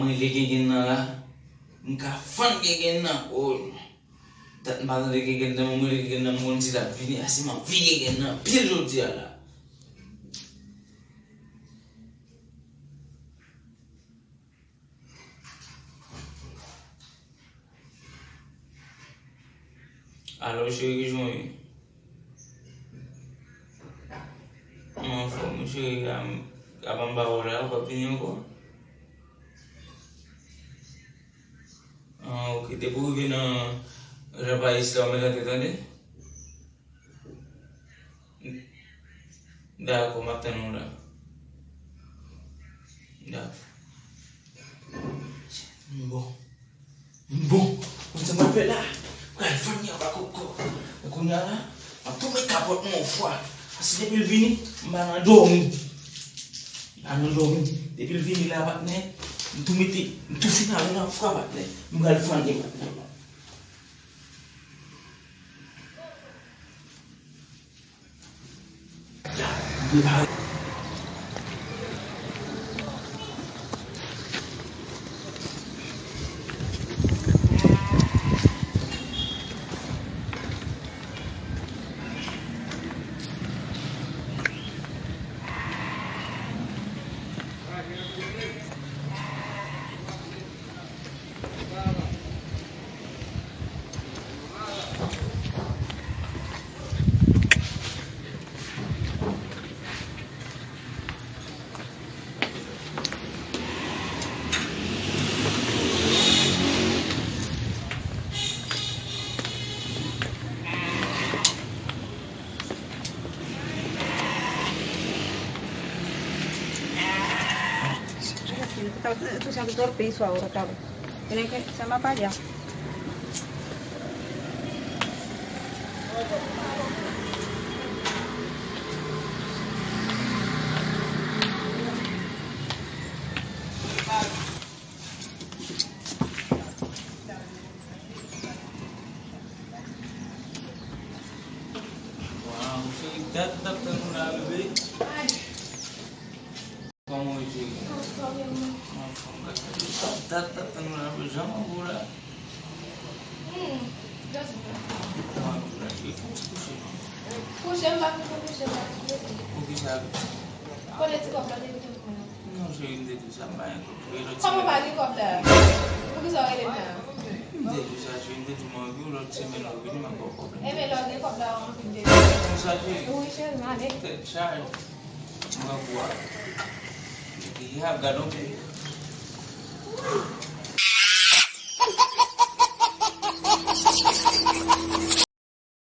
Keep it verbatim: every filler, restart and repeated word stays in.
Mwen rele Gengèn nan la. M ka fann Gengèn nan. O, dat m pa tande Gengèn nan, mwen rele Gengèn nan, m konn si l ap vini. Ase m anvi Gengèn nan anpil jodi a la. Alo, cheri, kijan w ye? Mwen anfòm, wi, cheri, a, a ban m ba w la, w p ap vini ankò? Ah, ok, depi w rive nan Rampayis la, w mèt antre, tande? Dakò, m ap tann ou la. Dakò. Bon. Bon. Konn sa m ap fè la? M pral fann li anba kòkò. Kounye a la, m ap tou met kapòt mwen yon fwa. Paske depi l vini, m pa nan dòmi. M pa nan dòmi. Depi l vini la, patnè, m tou mete, m tou fin ale nan fwa, patnè. M pral fann li, patnè. Tú sabes todo el piso ahora, ¿sabes? Tienen que, se llama paya. Waw, cheri, dat m t ap tann ou la, bebe. Kòman w ye, cheri? Anfòm, e ou? Anfòm, gade. Dat m t ap tann ou la, bebe. Jan w anvi w la? Hmm, just. Jan w anvi w la, cheri? Fò w kouche, non? Kouche, m pa kouche, kouche, m pa kouche. Poukisa? Kote ti kòb la te kite pou mwen? Non, cheri, m te di w sa, m pa gen kòb. Kòman w pa gen kòb la? Poukisa w rele m la? M te di w sa, cheri, m te di w m anvi w, lòt semèn ou vini, m ap ba w kòb la. Enben, lè w gen kòb la, w anvi m te di w. Konsa, cheri. Wi, cheri, m ale. Tèt chaje. M pran kou a. Gad on peyi.